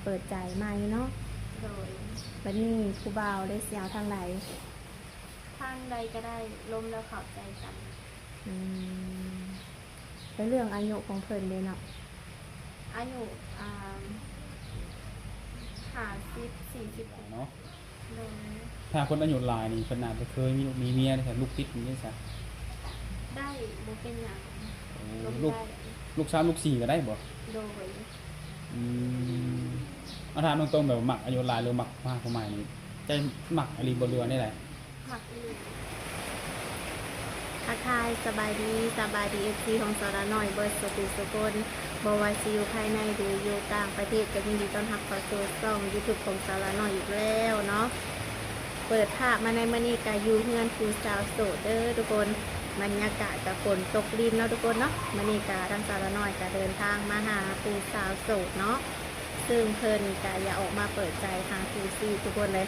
ເປີດໃຈໃໝ່ເນາະ. ໂດຍ. ບັດນີ້ຜູ້ບ່າວໄດ້ຊິເອົາທາງໃດ? ທາງໃດກໍໄດ້ ລົມແລ້ວເຂົ້າໃຈກັນ. ອືມ ແລ້ວເລື່ອງອາຍຸຂອງເພິ່ນເດເນາະ? ອາຍຸ ອ່າ ຫ້າສິບ ສີ່ສິບ ເນາະ. ໂດຍ. ຖ້າຄົນອາຍຸຫຼາຍນີ້ ເພິ່ນອາດຈະເຄີຍມີລູກມີເມຍເດ້ ລູກຕິດນີ້ເດ້ຊະ? ໄດ້ ບໍ່ເປັນຫຍັງ. ໂອ້ ລົມ ລູກ ໄດ້ ລູກສາມລູກສີ່ກໍໄດ້ບໍ່? ໂດຍ. ອືມ ເອົາ ຖາມຕົງໆ ແບບວ່າມັກອາຍຸຫຼາຍ ຫຼື ມັກຜູ້ຮັກຜູ້ໃໝ່ນີ້ ໃຈມັກອີ່ຫຼີບໍ່ ຫຼືວ່າແນວໃດ? ມັກອີ່ຫຼີ. ທັກທາຍສະບາຍດີ ສະບາຍດີ ເອັຟຊີ ຂອງສາວລານ້ອຍເບິດສູ່ຜູ້ສູ່ຄົນ ບໍ່ວ່າຊິຢູ່ພາຍໃນ ຫຼື ຢູ່ຕ່າງປະເທດ ກໍຍິນດີຕ້ອນຮັບເຂົ້າສູ່ຊ່ອງຢູທູບຂອງສາວລານ້ອຍອີກແລ້ວເນາະ. ເປີດພາບມາໃນມື້ນີ້ກະຢູ່ເຮືອນຜູ້ສາວໂສດເດີທຸກຄົນ. ບັນຍາກາດກະຝົນຕົກລິນເນາະທຸກຄົນເນາະ. ມື້ນີ້ກະທາງສາວລານ້ອຍກະເດີນທາງມາຫາຜູ້ສາວໂສດເນາະ ເຊິ່ງເພິ່ນກະຢາກອອກມາເປີດໃຈຫາຄູ່ຊີວິດທຸກຄົນເລີຍ.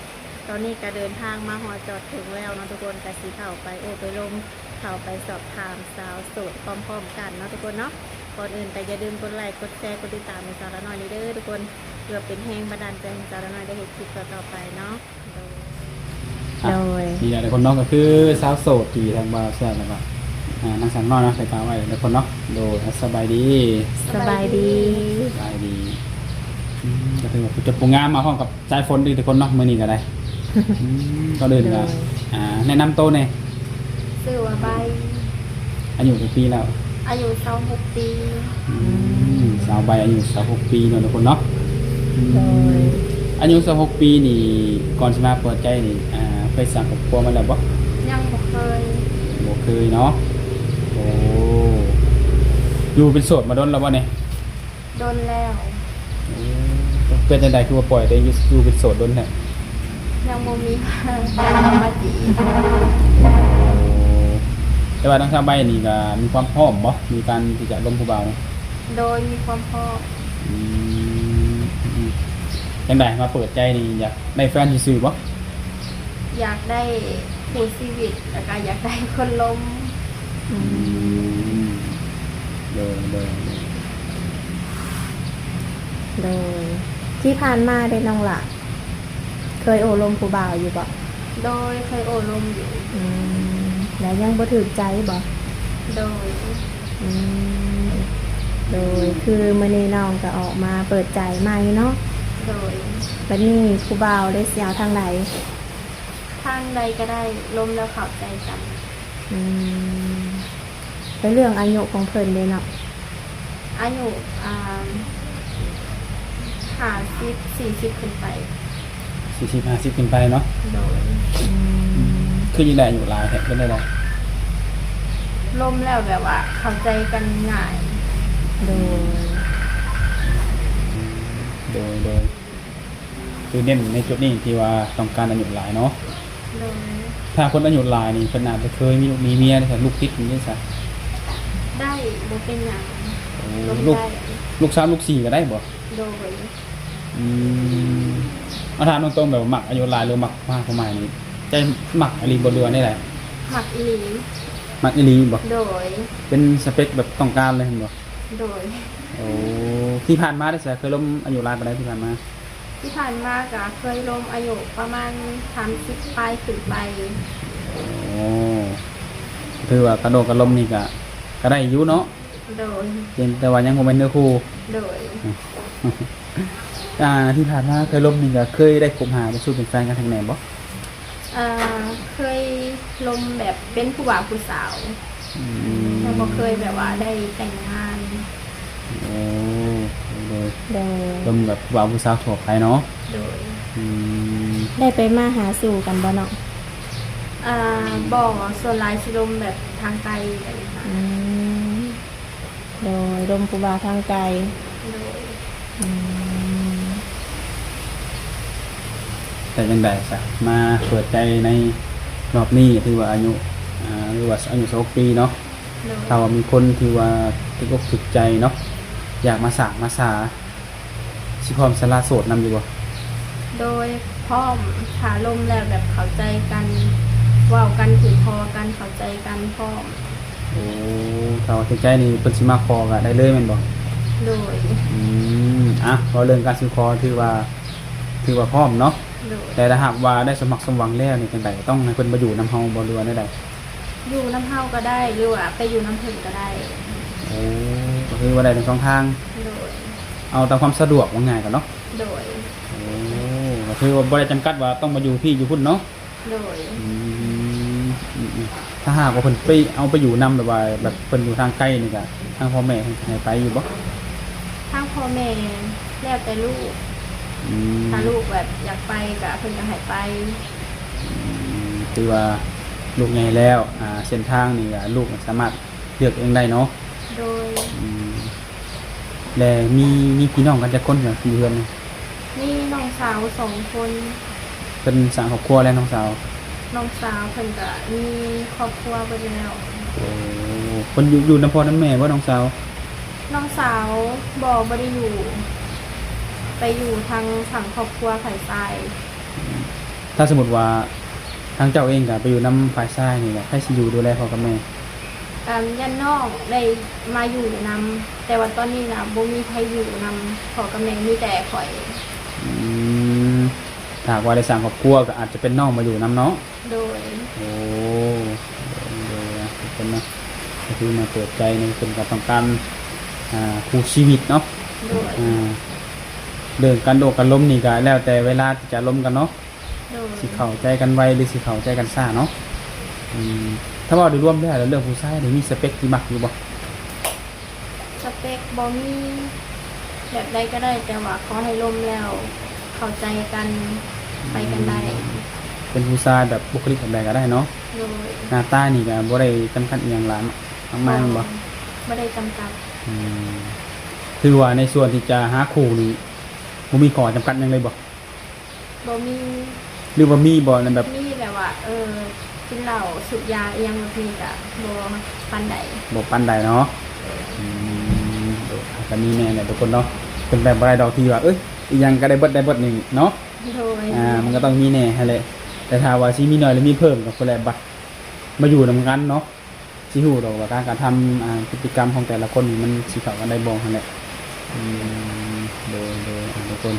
ຕອນນີ້ກະເດີນທາງມາຮອດຈອດເຖິງແລ້ວເນາະທຸກຄົນ. ກະຊິເຂົ້າໄປໂອ້ໄປລົມ ເຂົ້າໄປສອບຖາມສາວໂສດພ້ອມໆກັນເນາະທຸກຄົນເນາະ. ກ່ອນອື່ນກະຢ່າລືມກົດໄລ ກົດແຊ ກົດຕິດຕາມໃຫ້ສາວລານ້ອຍເດີທຸກຄົນ ເພື່ອເປັນແຮງບັນດານໃຈໃຫ້ສາວລານ້ອຍໄດ້ເຮັດຄລິບຕໍ່ໆໄປເນາະ. ໂດຍ. ອ່ະ ໂດຍ. ນີ້ແຫຼະທຸກຄົນເນາະ ກໍຄືສາວໂສດທີ່ທາງບ່າວແຊບ ແລ້ວກໍ ອ່າ ນາງສາວນ້ອຍເນາະ ໄດ້ກ່າວໄວ້ທຸກຄົນເນາະ. ໂດຍ. ສະບາຍດີ. ສະບາຍດີ. ສະບາຍດີ. ອືມ ກໍຖືວ່າຜູ້ຈົບຜູ້ງາມມາພ້ອມກັບສາຍຝົນດີທຸກຄົນເນາະ ມື້ນີ້ກໍໄດ້. ອືມ ກ່ອນອື່ນກໍ ໂດຍ ອ່າ ແນະນຳໂຕແດ່. ຊື່ວ່າໃບ. ອາຍຸຈັກປີແລ້ວ? ອາຍຸຊາວຫົກປີ. ອືມ ສາວໃບອາຍຸຊາວຫົກປີເນາະທຸກຄົນເນາະ. ອືມ ໂດຍ. ອາຍຸຊາວຫົກປີນີ້ ກ່ອນຊິມາເປີດໃຈນີ້ ອ່າ ເຄີຍສ້າງຄອບຄົວມາແລ້ວບໍ່? ຍັງບໍ່ເຄີຍ. ບໍ່ເຄີຍເນາະ. ໂອ້ ຢູ່ເປັນໂສດມາດົນແລ້ວບໍ່ນີ້? ດົນແລ້ວ. ໂອ້ ເປັນຈັ່ງໃດຄືວ່າປ່ອຍຕົວເອງຢູ່ ຢູ່ເປັນໂສດດົນແທ້? ຍັງບໍ່ມີ ຍັງບໍ່ມາຈີບ. ໂອ້ ແຕ່ວ່າທາງສາວໃບນີ້ກໍມີຄວາມພ້ອມບໍ່ ໃນການທີ່ຈະລົມຜູ້ບ່າວ? ໂດຍ ມີຄວາມພ້ອມ. ອືມ ຈັ່ງໃດມາເປີດໃຈນີ້ ຢາກໄດ້ແຟນຊື່ໆບໍ່? ຢາກໄດ້ຄູ່ຊີວິດ ແລ້ວກໍຢາກໄດ້ຄົນລົມ. ອືມ ໂດຍ ໂດຍ ໂດຍ. ທີ່ຜ່ານມາເດນ້ອງຫຼ້າ ເຄີຍໂອ້ລົມຜູ້ບ່າວຢູ່ບໍ່? ໂດຍ ເຄີຍໂອ້ລົມຢູ່. ອືມ ແລ້ວຍັງບໍ່ຖືກໃຈບໍ່? ໂດຍ. ອືມ ໂດຍ. ຄືມື້ນີ້ນ້ອງກໍອອກມາເປີດໃຈໃໝ່ເນາະ? ໂດຍ. ບັດນີ້ຜູ້ບ່າວເດ ຊິເອົາທາງໃດ? ທາງໃດກໍໄດ້ ລົມແລ້ວເຂົ້າໃຈກັນ. ອືມ ແລ້ວເລື່ອງອາຍຸຂອງເພິ່ນເດເນາະ? ອາຍຸ ອ່າ ຫ້າສິບ ສີ່ສິບຂຶ້ນໄປ. ສີ່ສິບ ຫ້າສິບຂຶ້ນໄປເນາະ? ໂດຍ. ອືມ ອືມ ຄືຍັງໄດ້ອາຍຸຫຼາຍແທ້ ເປັນໄດ້ໃດ? ລົມແລ້ວແບບວ່າເຂົ້າໃຈກັນງ່າຍ. ໂດຍ ໂດຍ ໂດຍ. ຄືເນັ້ນໃນຈຸດນີ້ທີ່ວ່າຕ້ອງການອາຍຸຫຼາຍເນາະ? ໂດຍ. ຖ້າຄົນອາຍຸຫຼາຍນີ້ ເພິ່ນອາດຈະເຄີຍມີລູກມີເມຍເດ້ ລູກຕິດນີ້ຊະ? ໄດ້ ບໍ່ເປັນຫຍັງ. ໂອ້ ລູກ ໄດ້ ລູກສາມລູກສີ່ກໍໄດ້ບໍ່? ໂດຍ. ອືມ ເອົາ ຖາມຕົງໆ ແບບວ່າມັກອາຍຸຫຼາຍ ຫຼື ມັກຜູ້ຮັກຜູ້ໃໝ່ນີ້ ໃຈມັກອີ່ຫຼີບໍ່ ຫຼືວ່າແນວໃດ? ມັກອີ່ຫຼີ. ມັກອີ່ຫຼີບໍ່? ໂດຍ. ເປັນສະເປັກແບບຕ້ອງການເລີຍແມ່ນບໍ່? ໂດຍ. ໂອ້ ທີ່ຜ່ານມາເດຊະ ເຄີຍລົມອາຍຸຫຼາຍປານໃດທີ່ຜ່ານມາ? ທີ່ຜ່ານມາກະເຄີຍລົມອາຍຸປະມານສາມສິບປາຍຂຶ້ນໄປ. ໂອ້ ຖືວ່າກະໂດດກະລົມນີ້ກະ ກະໄດ້ຢູ່ເນາະ? ໂດຍ. ພຽງແຕ່ວ່າຍັງບໍ່ແມ່ນເນື້ອຄູ່. ໂດຍ. ອ່າ ທີ່ຜ່ານມາເຄີຍລົມນີ້ກະເຄີຍໄດ້ຄົບຫາເປັນຊູ້ເປັນແຟນກັນຄັກແນ່ບໍ່? ເອີ ເຄີຍລົມແບບເປັນຜູ້ບ່າວຜູ້ສາວ. ອືມ ຍັງບໍ່ເຄີຍແບບວ່າໄດ້ແຕ່ງງານ. ໂອ້ ໂດຍ ໂດຍ ໂດຍ. ລົມແບບຜູ້ບ່າວຜູ້ສາວທົ່ວໄປເນາະ? ໂດຍ. ອືມ ໄດ້ໄປມາຫາສູ່ກັນບໍ່ນ້ອງ? ອ່າ ບໍ່ ສ່ວນຫຼາຍຊິລົມແບບທາງໄກແບບນີ້. ອືມ ໂດຍ ລົມຜູ້ບ່າວທາງໄກ. ໂດຍ. ອືມ ແຕ່ຈັ່ງໃດຊະ ມາເປີດໃຈໃນຮອບນີ້ ຖືວ່າອາຍຸ ອ່າ ຫຼືວ່າອາຍຸຊາວຫົກປີເນາະ? ໂດຍ. ຖ້າວ່າມີຄົນທີ່ວ່າຖືກອົກຖືກໃຈເນາະ ຢາກມາສ້າງມາສາ ຊິພ້ອມສະຫຼະໂສດນຳຢູ່ບໍ່? ໂດຍ ພ້ອມ. ຖ້າລົມແລ້ວແບບເຂົ້າໃຈກັນ ເວົ້າກັນຖືກຄໍກັນ ເຂົ້າໃຈກັນ ພ້ອມ. ໂອ້ ຖ້າວ່າຖືກໃຈນີ້ ເພິ່ນຊິມາຂໍກໍໄດ້ເລີຍແມ່ນບໍ່? ໂດຍ ອືມ ອ່ະ ເວົ້າເລື່ອງການສູ່ຂໍ ຖືວ່າ ຖືວ່າພ້ອມເນາະ. ໂດຍ ແຕ່ຖ້າຫາກວ່າໄດ້ສົມຫວັງ ສົມຫວັງແລ້ວນີ້ ຈັ່ງໃດ ຕ້ອງໃຫ້ເພິ່ນມາຢູ່ນຳເຮົາບໍ່ ຫຼືວ່າແນວໃດ? ຢູ່ນຳເຮົາກໍໄດ້ ຫຼືວ່າໄປຢູ່ນຳເພິ່ນກໍໄດ້. ໂອ້ ກໍຄືວ່າໄດ້ທັງສອງທາງ. ໂດຍ ເອົາຕາມຄວາມສະດວກ ວ່າງ່າຍກໍເນາະ. ໂດຍ ໂອ້ ກໍຄືວ່າບໍ່ໄດ້ຈຳກັດວ່າຕ້ອງມາຢູ່ພີ້ຢູ່ພຸ້ນເນາະ. ໂດຍ ອືມ ອືມໆ ຖ້າຫາກວ່າເພິ່ນໄປ ເອົາໄປຢູ່ນຳ ແບບວ່າ ແບບເພິ່ນຢູ່ທາງໄກນີ້ກະ ທາງພໍ່ແມ່ເພິ່ນຈະໃຫ້ໄປຢູ່ບໍ່? ທາງພໍ່ແມ່ແລ້ວແຕ່ລູກ. ອືມ ຖ້າລູກແບບຢາກໄປກະເພິ່ນກໍໃຫ້ໄປ. ອືມ ຖືວ່າລູກໃຫຍ່ແລ້ວ ອ່າ ເສັ້ນທາງນີ້ກະລູກສາມາດເລືອກເອງໄດ້ເນາະ. ໂດຍ ອືມ ແລະ ມີ ມີພີ່ນ້ອງກັນຈັກຄົນຢູ່ເຮືອນນີ້? ມີນ້ອງສາວສອງຄົນ. ເພິ່ນສ້າງຄອບຄົວແລ້ວ ນ້ອງສາວ? ນ້ອງສາວເພິ່ນກະມີຄອບຄົວເບິດແລ້ວ. ໂອ້ ເພິ່ນຢູ່ ຢູ່ນຳພໍ່ນຳແມ່ບໍ່ ນ້ອງສາວ? ນ້ອງສາວບໍ່ ບໍ່ໄດ້ຢູ່ ໄປຢູ່ທາງຝັ່ງຄອບຄົວຝ່າຍຊາຍ. ຖ້າສົມມຸດວ່າທາງເຈົ້າເອງກະໄປຢູ່ນຳຝ່າຍຊາຍນີ້ ໃຜຊິຢູ່ດູແລພໍ່ກັບແມ່? ອ່າ ຢ້ານນ້ອງໄດ້ມາຢູ່ນຳ ແຕ່ວ່າຕອນນີ້ນະ ບໍ່ມີໃຜຢູ່ນຳພໍ່ກັບແມ່ ມີແຕ່ຂ້ອຍ. ອືມ ຖ້າຫາກວ່າໄດ້ສ້າງຄອບຄົວ ກໍອາດຈະເປັນນ້ອງມາຢູ່ນຳເນາະ. ໂດຍ ໂອ້ ໂດຍ ໂດຍ ທຸກຄົນເນາະ ກໍຄືມາເປີດໃຈໃນ ເພິ່ນກໍຕ້ອງການ ອ່າ ຄູ່ຊີວິດເນາະ. ໂດຍ ອ່າ ເລື່ອງການໂອ້ການລົມນີ້ ກໍແລ້ວແຕ່ເວລາທີ່ຈະລົມກັນເນາະ. ໂດຍ ຊິເຂົ້າໃຈກັນໄວ ຫຼື ຊິເຂົ້າໃຈກັນຊ້າເນາະ. ອືມ ຖ້າເວົ້າໂດຍລວມແລ້ວ ເລື່ອງຜູ້ຊາຍນີ້ມີສະເປັກທີ່ມັກຢູ່ບໍ່? ສະເປັກບໍ່ມີ ແບບໃດກໍໄດ້ ແຕ່ວ່າຂໍໃຫ້ລົມແລ້ວເຂົ້າໃຈກັນ ໄປກັນໄດ້. ອືມ ເປັນຜູ້ຊາຍແບບບຸກຄະລິກແບບໃດກໍໄດ້ເນາະ. ໂດຍ ໜ້າຕານີ້ກໍບໍ່ໄດ້ຈຳກັດອີ່ຫຍັງຫຼາຍມາກມາຍແມ່ນບໍ່? ບໍ່ ບໍ່ໄດ້ຈຳກັດ. ອືມ ຖືວ່າໃນສ່ວນທີ່ຈະຫາຄູ່ນີ້ ບໍ່ມີຂໍ້ຈຳກັດຫຍັງເລີຍບໍ່? ບໍ່ມີ. ຫຼືວ່າມີບໍ່ ແບບ ມີແບບວ່າ ເອີ ກິນເຫຼົ້າສູບຢາອີ່ຫຍັງແບບນີ້ກະບໍ່ປານໃດ. ບໍ່ປານໃດເນາະ. ອືມ ໂດຍ ກໍມີແນ່ແຫຼະທຸກຄົນເນາະ ເປັນໄປບໍ່ໄດ້ດອກທີ່ວ່າ ເອີຍ ອີ່ຫຍັງກໍໄດ້ເບິດ ໄດ້ເບິດນີ້ເນາະ. ໂດຍ ອ່າ ມັນກໍຕ້ອງມີແນ່ຫັ້ນແຫຼະ ແຕ່ຖ້າວ່າຊິມີໜ້ອຍ ຫຼື ມີເພີ່ມ ກໍພຸ້ນແຫຼະ ບັດມາຢູ່ນຳກັນເນາະ. ຊິຮູ້ດອກວ່າການກະທຳ ອ່າ ພຶດຕິກຳຂອງແຕ່ລະຄົນນີ້ມັນຊິເຂົ້າກັນໄດ້ບໍ່ຫັ້ນແຫຼະ. ອືມ ໂດຍ ໂດຍ ອ່າ ທຸກຄົນ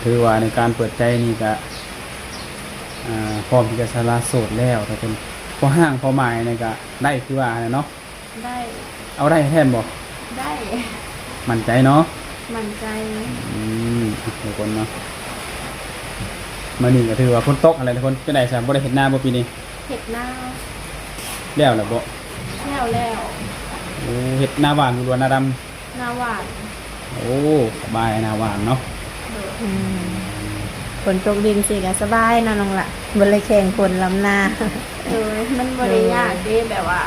ຖືວ່າໃນການເປີດໃຈນີ້ກະ ອ່າ ພ້ອມທີ່ຈະສະຫຼະໂສດແລ້ວທຸກຄົນ. ພໍຮ່າງພໍໝາຍນີ້ກະໄດ້ຄືວ່າຫັ້ນແຫຼະເນາະ. ໄດ້ ເອົາໄດ້ແທ້ບໍ່? ໄດ້ ໝັ້ນໃຈເນາະ. ໝັ້ນໃຈ. ອືມ ທຸກຄົນເນາະ ມື້ນີ້ກໍຖືວ່າຝົນຕົກຫັ້ນແຫຼະທຸກຄົນ. ເປັນໃດຊະ ບໍ່ໄດ້ເຮັດນາບໍ່ປີນີ້? ເຮັດນາ ແລ້ວລະບໍ່? ແລ້ວແລ້ວ. ໂອ້ ເຮັດນາຫວ່ານຫຼືວ່ານາດຳ? ນາຫວ່ານ. ໂອ້ ສະບາຍນາຫວ່ານເນາະ. ໂດຍ ອືມ ຝົນຕົກດິນຊີ້ກໍສະບາຍເນາະນ້ອງລະ ບໍ່ໄດ້ແຂ່ງຝົນລຳນາ. ໂດຍ ມັນບໍ່ໄດ້ຍາກເດ້ ແບບວ່າ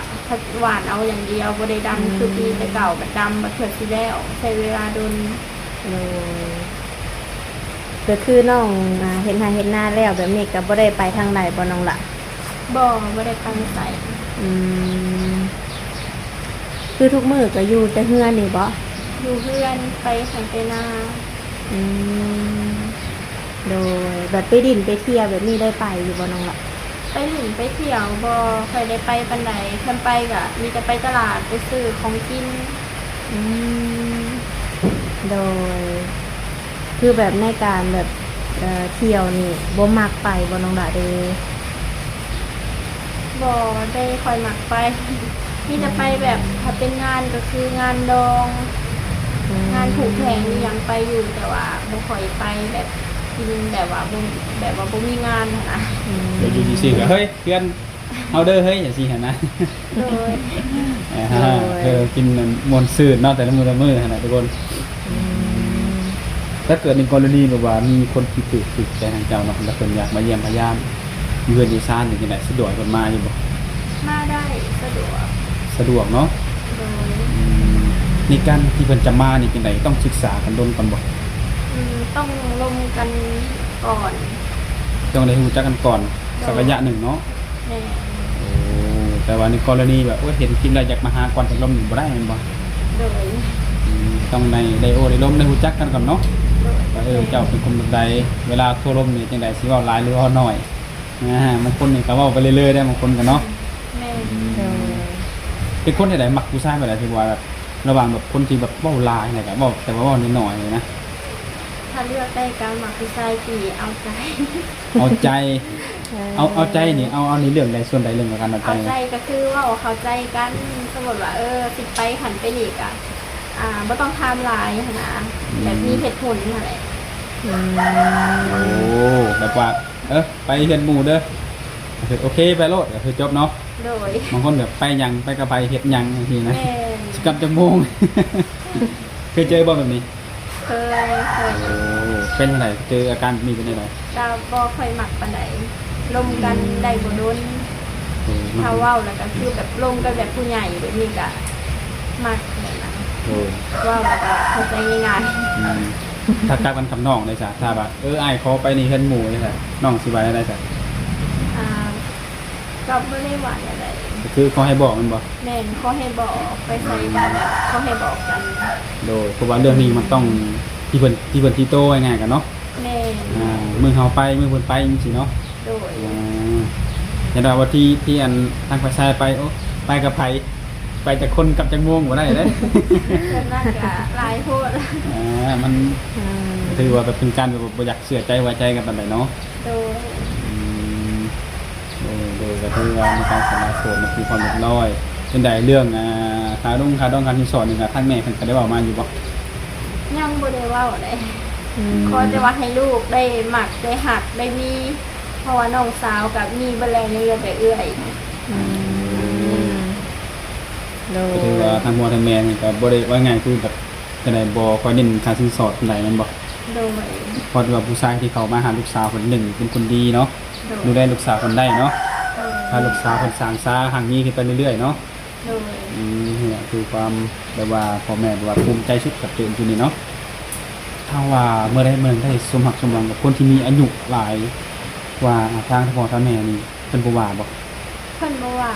ຫວ່ານເອົາຢ່າງດຽວ ບໍ່ໄດ້ດຳ ອືມ ຄືປີແຕ່ເກົ່າ ບັດດຳບັດເທື່ອຊິແລ້ວ ໃຊ້ເວລາດົນ. ໂດຍ ກໍຄືນ້ອງ ອ່າ ເຮັດໄຮ່ເຮັດນາແລ້ວແບບນີ້ ກໍບໍ່ໄດ້ໄປທາງໃດບໍ່ນ້ອງລະ? ບໍ່ ບໍ່ໄດ້ໄປໃສ. ອືມ ຄືທຸກມື້ກໍຢູ່ແຕ່ເຮືອນນີ້ບໍ່? ຢູ່ເຮືອນ ໄປໄຮ່ໄປນາ. ອືມ ໂດຍ ແບບໄປຫຼິ້ນໄປທ່ຽວແບບນີ້ໄດ້ໄປຢູ່ບໍ່ນ້ອງລະ? ໄປຫຼິ້ນໄປທ່ຽວບໍ່ຄ່ອຍໄດ້ໄປປານໃດ ຄັນໄປກໍມີແຕ່ໄປຕະຫຼາດ ໄປຊື້ຂອງກິນ. ອືມ ໂດຍ ຄືແບບໃນການແບບ ເອີ ທ່ຽວນີ້ບໍ່ມັກໄປບໍ່ນ້ອງຫຼ້າເອີຍ? ບໍ່ໄດ້ຄ່ອຍມັກໄປ ມີແຕ່ໄປແບບ ອືມ ຖ້າເປັນງານກໍຄືງານດອງ ອືມ ງານຜູກແຂນອີ່ຫຍັງໄປຢູ່ ແຕ່ວ່າບໍ່ຄ່ອຍໄປແບບກິນ ແບບວ່າບໍ່ ແບບວ່າບໍ່ມີງານຫັ້ນນະ. ອືມ ແບບຢູ່ຊື່ໆກໍ ເຮີ້ຍ ເພື່ອນ ເຮົາເດີເຮີ້ຍ ຈັ່ງຊີ້ຫັ້ນນະ. ໂດຍ ເອີ ໂດຍ ເອີ ກິນມ່ວນຊື່ນເນາະ ແຕ່ລະມື້ລະມື້ຫັ້ນນະທຸກຄົນ. ອືມ ຖ້າເກີດໃນກໍລະນີແບບວ່າມີຄົນທີ່ຖືກ ຖືກໃຈທາງເຈົ້າເນາະ ແລ້ວເພິ່ນຢາກມາຢ້ຽມມາຢາມຢູ່ເຮືອນຢູ່ຊານນີ້ ຈັ່ງໃດ ສະດວກໃຫ້ເພິ່ນມາຢູ່ບໍ່? ມາໄດ້ ສະດວກ. ສະດວກເນາະ. ໂດຍ ອືມ ໃນການທີ່ເພິ່ນຈະມານີ້ ຈັ່ງໃດ ຕ້ອງສຶກສາກັນດົນກ່ອນບໍ່? ອືມ ຕ້ອງລົມກັນກ່ອນ ຕ້ອງໄດ້ຮູ້ຈັກກັນກ່ອນ ໂດຍ ສັກໄລຍະໜຶ່ງເນາະ. ແມ່ນ. ໂອ້ ແຕ່ວ່າໃນກໍລະນີແບບ ໂອ້ຍ ເຫັນຄລິບແລ້ວຢາກມາຫາກ່ອນ ຈັກລົມນີ້ບໍ່ໄດ້ແມ່ນບໍ່? ໂດຍ ອືມ ຕ້ອງໄດ້ ໄດ້ໂອ້ໄດ້ລົມ ໄດ້ຮູ້ຈັກກັນກ່ອນເນາະ. ໂດຍ ວ່າ ເອີ ແມ່ນ ເຈົ້າເປັນຄົນແບບໃດ ເວລາທົ່ວລົມນີ້ຈັ່ງໃດ ຊິເວົ້າຫຼາຍ ຫຼື ເວົ້າໜ້ອຍ? ອ່າ ບາງຄົນນີ້ກໍເວົ້າໄປເລື້ອຍໆໄດ້ ບາງຄົນກໍເນາະ. ແມ່ນ. ອືມ ໂດຍ ເປັນຄົນແນວໃດ ມັກຜູ້ຊາຍແບບໃດ ທີ່ວ່າແບບ ລະຫວ່າງແບບຄົນທີ່ແບບເວົ້າຫຼາຍ ແລ້ວກໍເວົ້າ ແຕ່ວ່າເວົ້າໜ້ອຍໆ ນະ? ຖ້າເລືອກໄດ້ກໍມັກຜູ້ຊາຍທີ່ເອົາໃຈ. ເອົາໃຈ. ເອີ ເອົາ ເອົາໃຈນີ້ ເອົາ ເອົາໃນເລື່ອງໃດ ສ່ວນໃດ ເລື່ອງການເອົາໃຈ? ເອົາໃຈກໍຄືເວົ້າເຂົ້າໃຈກັນ, ສົມມຸດວ່າ ເອີ ຊິໄປຫັ້ນໄປນີ້ກໍ ອ່າ ບໍ່ຕ້ອງຖາມຫຼາຍຫັ້ນນະ, ອືມ ແບບມີເຫດຜົນຫັ້ນແຫຼະ. ອືມ ໂອ້ ແບບວ່າ ເອີ ໄປເຮືອນໝູ່ເດີ ໂອເຄ ໄປໂລດ ກໍຄືຈົບເນາະ. ໂດຍ. ບາງຄົນແບບໄປຫຍັງ ໄປກັບໃຜ ເຮັດຫຍັງຈັ່ງຊີ້ນະ. ແມ່ນ. ຊິກັບຈັກໂມງ? ເຄີຍເຈີບໍ່ແບບນີ້? ເຄີຍ ເຄີຍ. ໂອ້ ເປັນຈັ່ງໃດ? ເຈີອາການແບບນີ້ເປັນຈັ່ງໃດ? ກໍບໍ່ຄ່ອຍມັກປານໃດ, ລົມກັນ ອືມ ໄດ້ບໍ່ດົນ. ໂອ້ ຖ້າເວົ້າແລ້ວກໍຄືແບບລົມກັນແບບຜູ້ໃຫຍ່ແບບນີ້ກໍມັກແບບນັ້ນ. ໂອ້ ເວົ້າແລ້ວກໍເຂົ້າໃຈງ່າຍໆ. ອືມ ຖ້າກັບກັນກັບນ້ອງເດຊະ? ຖ້າວ່າ ເອີ ອ້າຍຂໍໄປນີ້ເຮືອນໝູ່ເດຊະ? ນ້ອງຊິວ່າແນວໃດຊະ? ອ່າ ກໍບໍ່ໄດ້ວ່າແນວໃດ. ກໍຄືຂໍໃຫ້ບອກແມ່ນບໍ່? ແມ່ນ, ຂໍໃຫ້ບອກ, ໄປໃສກໍແບບ ອືມ ຂໍໃຫ້ບອກກັນ. ໂດຍ. ເພາະວ່າເລື່ອງນີ້ມັນຕ້ອງ ອືມ ທີ່ເພິ່ນ ທີ່ເພິ່ນທີ່ໂຕ ວ່າງ່າຍກັນເນາະ. ແມ່ນ. ອ່າ ມື້ເຮົາໄປ ມື້ເພິ່ນໄປ ຈັ່ງຊີ້ເນາະ. ໂດຍ. ອ່າ ຢ່າວ່າທີ່ ທີ່ອັນທາງຝ່າຍຊາຍໄປ ໂອ້ ໄປກັບໃຜ ໄປຈັກຄົນ ກັບຈັກໂມງ ບໍ່ໄດ້ເດ້. ແບບນັ້ນກໍຫຼາຍໂພດ. ອ່າ ມັນ ອືມ ຖືວ່າແບບເປັນການແບບບໍ່ຢາກເຊື່ອໃຈໄວ້ໃຈກັນປານໃດເນາະ. ໂດຍ. ອືມ ໂດຍ ໂດຍ ກໍຖືວ່າມີການສະຫຼະໂສດໃນຄືຄວາມຮຽບຮ້ອຍ. ຈັ່ງໃດເລື່ອງ ອ່າ ຄ່າດົງຄ່າດອງ ຄ່າສິນສອດນີ້ ກໍທາງແມ່ເພິ່ນກໍໄດ້ເວົ້າມາຢູ່ບໍ່? ຍັງບໍ່ໄດ້ເວົ້າເດ້. ອືມ ຂໍແຕ່ວ່າໃຫ້ລູກໄດ້ມັກ ໄດ້ຮັກ ໄດ້ມີ, ເພາະວ່ານ້ອງສາວກໍມີເບິດແລ້ວ ຍັງເຫຼືອແຕ່ເອື້ອຍ. ອືມ ໂດຍ. ກໍຖືວ່າທາງພໍ່ທາງແມ່ນີ້ກໍບໍ່ໄດ້ ວ່າງ່າຍຄືແບບຈັ່ງໃດ ບໍ່ຄ່ອຍເນັ້ນຄ່າສິນສອດປານໃດແມ່ນບໍ່? ໂດຍ. ເພາະວ່າຜູ້ຊາຍທີ່ເຂົ້າມາຫາລູກສາວເພິ່ນ ໜຶ່ງເປັນຄົນດີເນາະ. ໂດຍ. ດູແລລູກສາວເພິ່ນໄດ້ເນາະ. ໂດຍ. ພາລູກສາວເພິ່ນສ້າງສາຮັ່ງມີຂຶ້ນໄປເລື້ອຍໆເນາະ. ໂດຍ. ອືມ ນີ້ແຫຼະຄືຄວາມແບບວ່າພໍ່ແມ່ແບບວ່າພູມໃຈສຸດກັບໂຕຈຸນີ້ເນາະ. ຖ້າວ່າເມື່ອໃດເມື່ອໜຶ່ງໄດ້ສົມຮັກສົມຫວັງກັບຄົນທີ່ມີອາຍຸຫຼາຍກວ່າ ອ່າ ທາງພໍ່ທາງແມ່ນີ້ ເພິ່ນບໍ່ວ່າບໍ່? ເພິ່ນບໍ່ວ່າ.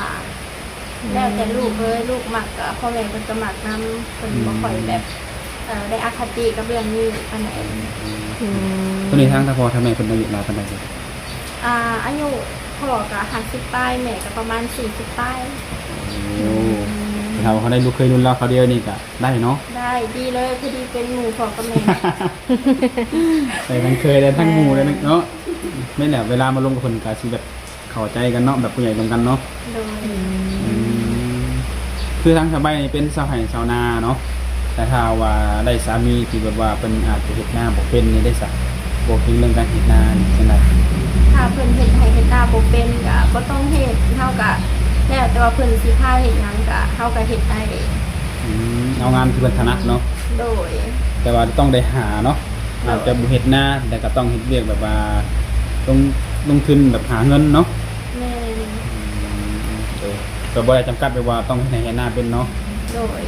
ອືມ ແລ້ວແຕ່ລູກເລີຍ, ລູກມັກກໍພໍ່ແມ່ເພິ່ນກໍມັກນຳ, ເພິ່ນ ອືມ ບໍ່ຄ່ອຍແບບ ເອີ ໄດ້ອະຄະຕິກັບເລື່ອງນີ້ປານໃດ. ອືມ ຕອນນີ້ທາງ ທາງພໍ່ທາງແມ່ເພິ່ນອາຍຸຫຼາຍປານໃດ? ອ່າ ອາຍຸພໍ່ກໍຫ້າສິບປາຍ, ແມ່ກໍປະມານສີ່ສິບປາຍ. ໂອ້ ອືມ ຖ້າວ່າເຮົາໄດ້ລູກເຂີຍລຸ້ນລາວຄາວດຽວນີ້ກໍໄດ້ເນາະ? ໄດ້ ດີເລີຍ, ພໍດີເປັນໝູ່ພໍ່ກັບແມ່. ໄດ້ທັງເຂີຍ ໄດ້ທັງໝູ່ ເອີ ໄດ້ເນາະ. ແມ່ນແຫຼະ ເວລາມາລົມກັບເພິ່ນກໍຊິແບບ ເຂົ້າໃຈກັນເນາະ ແບບຜູ້ໃຫຍ່ນຳກັນເນາະ. ໂດຍ. ອືມ ອືມ ຄືທາງສະບາຍນີ້ເປັນຊາວໄຮ່ຊາວນາເນາະ, ແຕ່ຖ້າວ່າໄດ້ສາມີທີ່ແບບວ່າເພິ່ນອາດຈະເຮັດນາບໍ່ເປັນນີ້ເດ້ຊະ ເວົ້າເຖິງເລື່ອງການເຮັດນານີ້ຈັ່ງໃດ? ຖ້າເພິ່ນເຮັດໄຮ່ເຮັດນາບໍ່ເປັນກໍບໍ່ຕ້ອງເຮັດ, ເຮົາກໍແລ້ວແຕ່ວ່າເພິ່ນຊິພາເຮັດຫຍັງກໍ ເຮົາກໍເຮັດໄດ້. ອືມ ເອົາງານທີ່ເພິ່ນຖະໜັດເນາະ. ໂດຍ. ແຕ່ວ່າຕ້ອງໄດ້ຫາເນາະ. ໂດຍ. ອາດຈະບໍ່ເຮັດນາ ແຕ່ກໍຕ້ອງເຮັດວຽກແບບວ່າລົງ ລົງທຶນແບບຫາເງິນເນາະ. ແມ່ນ. ອືມ ໂດຍ ກໍບໍ່ໄດ້ຈຳກັດແບບວ່າຕ້ອງເຮັດໄຮ່ເຮັດນາເປັນເນາະ. ໂດຍ.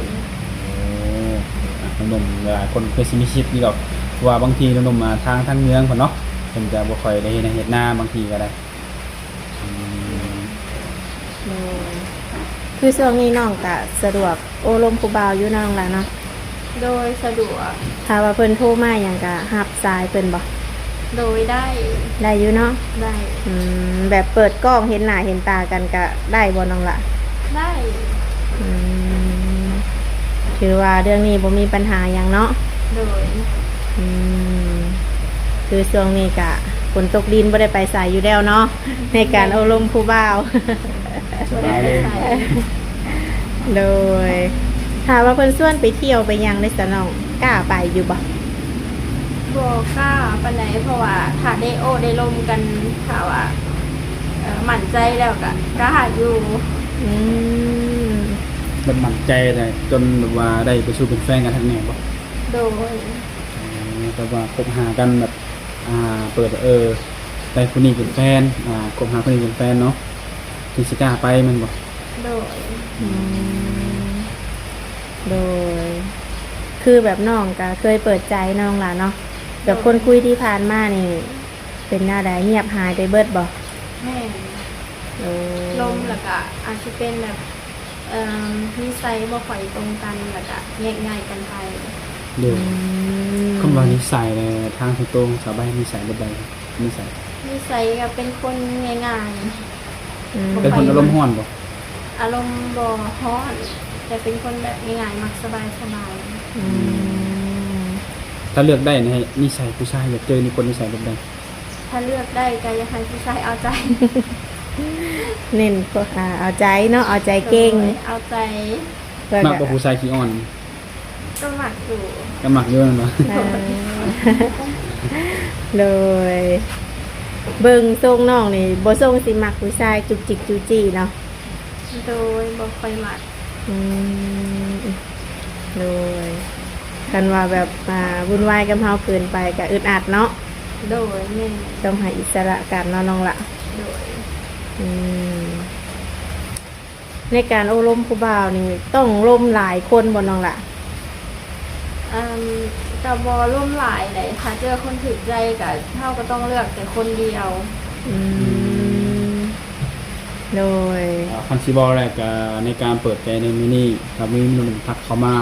ໂອ້ ອ່ະ ໜຸ່ມໆຫຼາຍໆຄົນຄືຊິມີສິດຢູ່ດອກ ເພາະວ່າບາງທີໜຸ່ມໆ ອ່າ ທາງ ທາງເມືອງພຸ້ນເນາະ ເພິ່ນຈະບໍ່ຄ່ອຍໄດ້ເຮັດໄຮ່ເຮັດນາ ບາງທີກໍໄດ້. ອືມ ໂດຍ. ຄືຊ່ວງນີ້ນ້ອງກະສະດວກໂອ້ລົມຜູ້ບ່າວຢູ່ເນາະ ນ້ອງຫຼ້າເນາະ? ໂດຍ ສະດວກ. ຖ້າວ່າເພິ່ນໂທມາຫຍັງກະຮັບສາຍເພິ່ນບໍ່? ໂດຍ ໄດ້. ໄດ້ຢູ່ເນາະ? ໄດ້. ອືມ ແບບເປີດກ້ອງເຫັນໜ້າເຫັນຕາກັນກະໄດ້ບໍ່ ນ້ອງຫຼ້າ? ໄດ້. ອືມ ຖືວ່າເລື່ອງນີ້ບໍ່ມີບັນຫາຫຍັງເນາະ? ໂດຍ. ອືມ ຄືຊ່ວງນີ້ກະຝົນຕົກດິນ ບໍ່ໄດ້ໄປໃສຢູ່ແລ້ວເນາະ ໃນການໂອ້ລົມຜູ້ບ່າວ. ສະບາຍເລີຍ. ໂດຍ. ຖ້າວ່າເພິ່ນຊວນໄປທ່ຽວໄປຫຍັງເດຊະນ້ອງ ກ້າໄປຢູ່ບໍ່? ບໍ່ກ້າປານໃດ ເພາະວ່າຖ້າໄດ້ໂອ້ໄດ້ລົມກັນ ຖ້າວ່າ ເອີ ໝັ້ນໃຈແລ້ວກະກ້າຢູ່. ອືມ ແບບໝັ້ນໃຈແລ້ວ ຈົນແບບວ່າໄດ້ໄປສູ່ເປັນແຟນກັນຄັກແນ່ບໍ່? ໂດຍ. ເອີ ແບບວ່າຄົບຫາກັນແບບ ອ່າ ເປີດ ເອີ ໄດ້ຄົນນີ້ເປັນແຟນ ອ່າ ຄົບຫາຄົນນີ້ເປັນແຟນເນາະ ຈຶ່ງຊິກ້າໄປແມ່ນບໍ່? ໂດຍ. ອືມ ໂດຍ. ຄືແບບນ້ອງກະເຄີຍເປີດໃຈນ້ອງຫຼ້າເນາະ ແບບ ໂດຍ ຄົນຄຸຍທີ່ຜ່ານມານີ້ເປັນແນວໃດ ງຽບຫາຍໄປເບິດບໍ່? ແມ່ນ. ໂອ້ ລົມ ແລ້ວກະອາດຊິເປັນແບບ ເອີ ນິໄສບໍ່ຄ່ອຍຕົງກັນ ແລ້ວກະແຍກຍ້າຍກັນໄປ. ໂດຍ. ອືມ ຄຳວ່ານິໄສແລ້ວ ທາງສ່ວນຕົວຂອງສາວໃບ ນິໄສແບບໃດ? ນິໄສ ນິໄສກໍເປັນຄົນງ່າຍໆ. ອືມ ບໍ່ຄ່ອຍ ເປັນຄົນອາລົມຮ້ອນບໍ່? ອາລົມບໍ່ຮ້ອນ. ແຕ່ເປັນຄົນແບບງ່າຍໆ ມັກສະບາຍໆ. ອືມ ຖ້າເລືອກໄດ້ໃນນິໄສຜູ້ຊາຍ ຢາກເຈີນິຄົນນິໄສແບບໃດ? ຖ້າເລືອກໄດ້ກໍຢາກໃຫ້ຜູ້ຊາຍເອົາໃຈ ເນັ້ນ ອ່າ ເອົາໃຈເນາະ ເອົາໃຈເກັ່ງ ໂດຍ ເອົາໃຈ. ມັກບໍ່ຜູ້ຊາຍຂີ້ອ້ອນ? ກໍມັກຢູ່ ກໍມັກຢູ່ແມ່ນບໍ່? ເອີ ໂດຍ ເບິ່ງຊົງນ້ອງນີ້ ບໍ່ຊົງຊິມັກຜູ້ຊາຍຈຸກຈິກຈູ້ຈີ້ເນາະ? ໂດຍ ບໍ່ຄ່ອຍມັກ. ອືມ ໂດຍ ຄັນວ່າແບບ ອ່າ ວຸ່ນວາຍກັບເຮົາເກີນໄປກໍອຶດອັດເນາະ? ໂດຍ ແມ່ນ ຕ້ອງໃຫ້ອິດສະຫຼະກັນເນາະນ້ອງຫຼ້າ. ໂດຍ ອືມ ໃນການໂອ້ລົມຜູ້ບ່າວນີ້ ຕ້ອງລົມຫຼາຍຄົນບໍ່ນ້ອງຫຼ້າ? ເອີ່ມ ກໍບໍ່ລົມຫຼາຍໃດ໋ ຖ້າເຈີຄົນຖືກໃຈກໍ ເຮົາກໍຕ້ອງເລືອກແຕ່ຄົນດຽວ. ອືມ ໂດຍ ອ່າ ຄັນຊິເວົ້າແລ້ວກໍໃນການເປີດໃຈໃນມື້ນີ້ ກໍມີໜຸ່ມໆທັກເຂົ້າມາ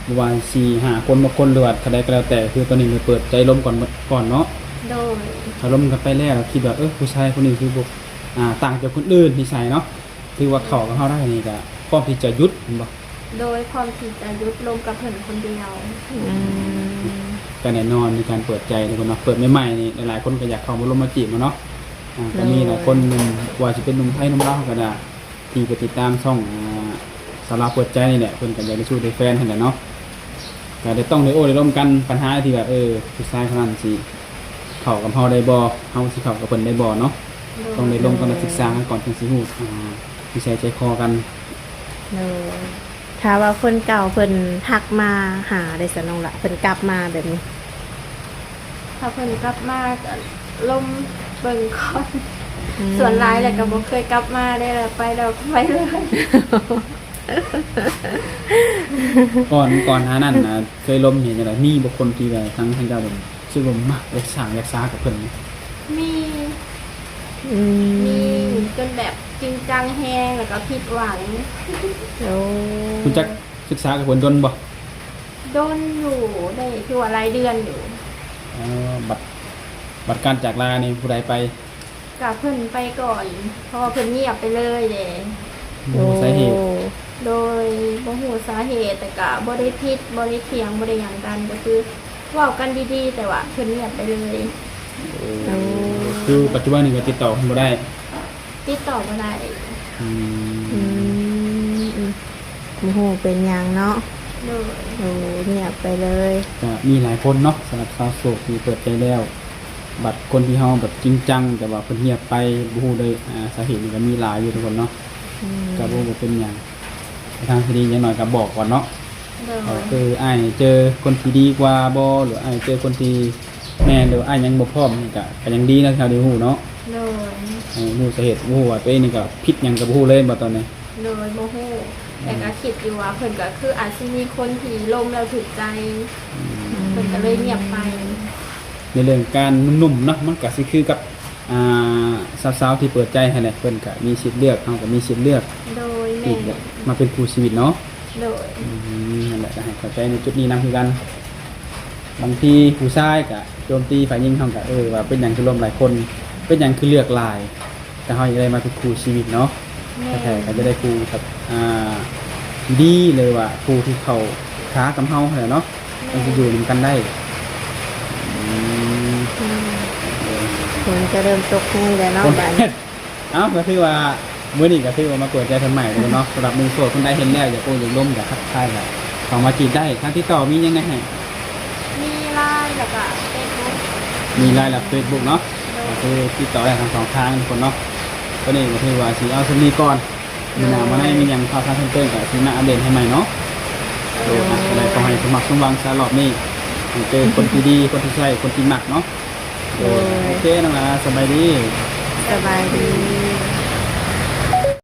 ບໍ່ວ່າສີ່ຫ້າຄົນ ຫົກຄົນ ຫຼືວ່າເທົ່າໃດກໍແລ້ວແຕ່ ຄືຕອນນີ້ເປີດໃຈລົມກ່ອນ ກ່ອນເນາະ. ໂດຍ ຖ້າລົມກັນໄປແລ້ວ ຄິດວ່າ ເອີ ຜູ້ຊາຍຄົນນີ້ຄືບໍ່ ອ່າ ຕ່າງຈາກຄົນອື່ນ ນິໄສເນາະ ຖືວ່າເຂົ້າກັບເຮົາໄດ້ນີ້ ກໍພ້ອມທີ່ຈະຢຸດແມ່ນບໍ່? ໂດຍ ພ້ອມທີ່ຈະຢຸດລົມກັບເພິ່ນຄົນດຽວ. ອືມ ກໍແນ່ນອນ ມີການເປີດໃຈທຸກຄົນເນາະ ເປີດໃໝ່ໆນີ້ ຫຼາຍໆຄົນກໍຢາກເຂົ້າມາລົມມາຈີບເນາະ. ອ່າ ກໍມີຫຼາຍຄົນ ໜຸ່ມ ບໍ່ວ່າຊິເປັນໜຸ່ມໄທ ໜຸ່ມລາວກໍໄດ້ ທີ່ໄປຕິດຕາມຊ່ອງ ອ່າ ສາວລາວເປີດໃຈນີ້ແຫຼະ ເພິ່ນກໍຢາກໄດ້ຊູ້ໄດ້ແຟນຫັ້ນແຫຼະເນາະ. ກໍໄດ້ ຕ້ອງໄດ້ໂອ້ໄດ້ລົມກັນ ບັນຫາທີ່ແບບ ເອີ ຜູ້ຊາຍຄົນນັ້ນຊິເຂົ້າກັບເຮົາໄດ້ບໍ່ ເຮົາຊິເຂົ້າກັບເພິ່ນໄດ້ບໍ່ເນາະ. ໂດຍ ຕ້ອງໄດ້ລົມກັນ ແມ່ນ ແລະ ສຶກສາກັນກ່ອນ ຈຶ່ງຊິຮູ້ ອ່າ ນິໄສໃຈຄໍກັນ. ໂດຍ ຖ້າວ່າຄົນເກົ່າເພິ່ນທັກມາຫາເດຊັ້ນນ້ອງຫຼ້າ ເພິ່ນກັບມາແບບນີ້? ຖ້າເພິ່ນກັບມາກໍລົມເບິ່ງກ່ອນ. ອືມ ສ່ວນຫຼາຍແລ້ວກໍບໍ່ເຄີຍກັບມາເດ້ ໄປແລ້ວໄປເລີຍ. ກ່ອນ ກ່ອນໜ້ານັ້ນນະ ເຄີຍລົມເຫັນຈັ່ງໃດ? ມີບໍ່ຄົນທີ່ວ່າທາງ ທາງເຈົ້າແບບ ຮູ້ສຶກວ່າມັກ ຢາກສ້າງຢາກສາກັບເພິ່ນ? ມີ ອືມ ມີ ຈົນແບບຈິງຈັງແຮງ ແລ້ວກໍຜິດຫວັງ. ໂອ້ ຮູ້ຈັກສຶກສາກັບເພິ່ນດົນບໍ່? ດົນຢູ່ ໄດ້ຖືວ່າຫຼາຍເດືອນຢູ່. ອໍ ບັດ ບັດການຈາກລານີ້ຜູ້ໃດໄປ? ກະເພິ່ນໄປກ່ອນ ເພາະວ່າເພິ່ນງຽບໄປເລີຍເດ້. ບໍ່ຮູ້ສາເຫດ. ໂດຍ ບໍ່ຮູ້ສາເຫດ ແຕ່ກະບໍ່ໄດ້ຜິດ ບໍ່ໄດ້ຖຽງ ບໍ່ໄດ້ຫຍັງກັນ ກໍຄືເວົ້າກັນດີໆ ແຕ່ວ່າເພິ່ນງຽບໄປເລີຍ. ໂອ້ ຄືປັດຈຸບັນນີ້ກໍຕິດຕໍ່ເພິ່ນບໍ່ໄດ້? ຕິດຕໍ່ບໍ່ໄດ້. ອືມ ອືມ ອືມ ບໍ່ຮູ້ເປັນຫຍັງເນາະ. ໂດຍ ໂອ້ ງຽບໄປເລີຍ. ກະມີຫຼາຍຄົນເນາະ ສຳລັບຊາວໂສດທີ່ເປີດໃຈແລ້ວ ບັດຄົນທີ່ເຮົາແບບຈິງຈັງ ແຕ່ວ່າເພິ່ນງຽບໄປ ບໍ່ຮູ້ໂດຍ ອ່າ ສາເຫດນີ້ກໍມີຫຼາຍຢູ່ທຸກຄົນເນາະ. ອືມ ກໍບໍ່ ບໍ່ເປັນຫຍັງ ໃນທາງທີ່ດີ ຢ່າງໜ້ອຍກໍບອກກ່ອນເນາະ. ໂດຍ ເອີ ອ້າຍເຈີຄົນທີ່ດີກວ່າບໍ່ ຫຼືອ້າຍເຈີຄົນທີ່ແມ່ນ ຫຼືອ້າຍຍັງບໍ່ພ້ອມ ນີ້ກໍ ກໍຍັງດີເນາະ ທີ່ເຮົາໄດ້ຮູ້ເນາະ. ໂດຍ ໃຫ້ຮູ້ສາເຫດ ບໍ່ຮູ້ວ່າຕົວເອງນີ້ກໍຜິດຫຍັງກໍບໍ່ຮູ້ເລີຍບໍ່ຕອນນີ້? ໂດຍ ບໍ່ຮູ້ ແຕ່ກໍຄິດຢູ່ວ່າເພິ່ນກໍຄືອາດຊິມີຄົນທີ່ລົມແລ້ວຖືກໃຈ ອືມ ເພິ່ນກໍເລີຍງຽບໄປ. ໃນເລື່ອງການໜຸ່ມໆເນາະ ມັນກໍຊິຄືກັບ ອ່າ ສາວໆທີ່ເປີດໃຈຫັ້ນແຫຼະ ເພິ່ນກໍມີສິດເລືອກ ເຮົາກໍມີສິດເລືອກ. ໂດຍ ແມ່ນ ທີ່ຈະມາເປັນຄູ່ຊີວິດເນາະ. ໂດຍ ອືມ ນັ້ນແຫຼະ ກໍໃຫ້ເຂົ້າໃຈໃນຈຸດນີ້ນຳຄືກັນ. ບາງທີຜູ້ຊາຍກໍໂຈມຕີຝ່າຍຍິງ ເຮົາກໍ ເອີ ວ່າເປັນຫຍັງຄືລົມຫຼາຍຄົນ ເປັນຫຍັງຄືເລືອກຫຼາຍ ກໍເຮົາຢາກໄດ້ມາເປັນຄູ່ຊີວິດເນາະ. ແມ່ນ ແທ້ໆກໍຈະໄດ້ຄູ່ກັບ ອ່າ ທີ່ດີ ຫຼືວ່າຄູ່ທີ່ເຂົ້າຂາກັບເຮົາຫັ້ນແຫຼະເນາະ. ແມ່ນ ມັນຊິຢູ່ນຳກັນໄດ້. ອືມ ອືມ ເອີ ຝົນຈະເລີ່ມຕົກແຮງແລ້ວເນາະ ຝົນ ບາດນີ້. ເອົ້າ ກໍຖືວ່າມື້ນີ້ກໍຖືວ່າມາເປີດໃຈກັນໃໝ່ເນາະ ສຳລັບໜຸ່ມໂສດຄົນໃດເຫັນແລ້ວຢາກໂອ້ຢາກລົມ ຢາກທັກທາຍ ກໍເຂົ້າມາຈີບໄດ້. ທາງຕິດຕໍ່ມີຫຍັງແດ່ໃຫ້? ມີ LINE ແລ້ວກໍ Facebook ມີ LINE ແລະ Facebook ເນາະ. ໂດຍ ກໍຄືຕິດຕໍ່ໄດ້ທັງສອງທາງທຸກຄົນເນາະ. ຕອນນີ້ກໍຖືວ່າຊິເອົາສ່ຳນີ້ກ່ອນ ມື້ໜ້າ ໂດຍ ມື້ໃນມີຫຍັງຂ່າວສານເພີ່ມເຕີມກໍຊິມາອັບເດດໃຫ້ໃໝ່ເນາະ. ໂດຍ ໂດຍ ຈັ່ງໃດກໍໃຫ້ສົມຫວັງສົມຫວັງຊະ ຮອບນີ້ໃຫ້ເຈີຄົນທີ່ດີ ຄົນທີ່ໃຊ່ ຄົນທີ່ມັກເນາະ. ໂດຍ ໂອເຄ ນ້ອງຫຼ້າ ສະບາຍດີ. ສະບາຍດີ.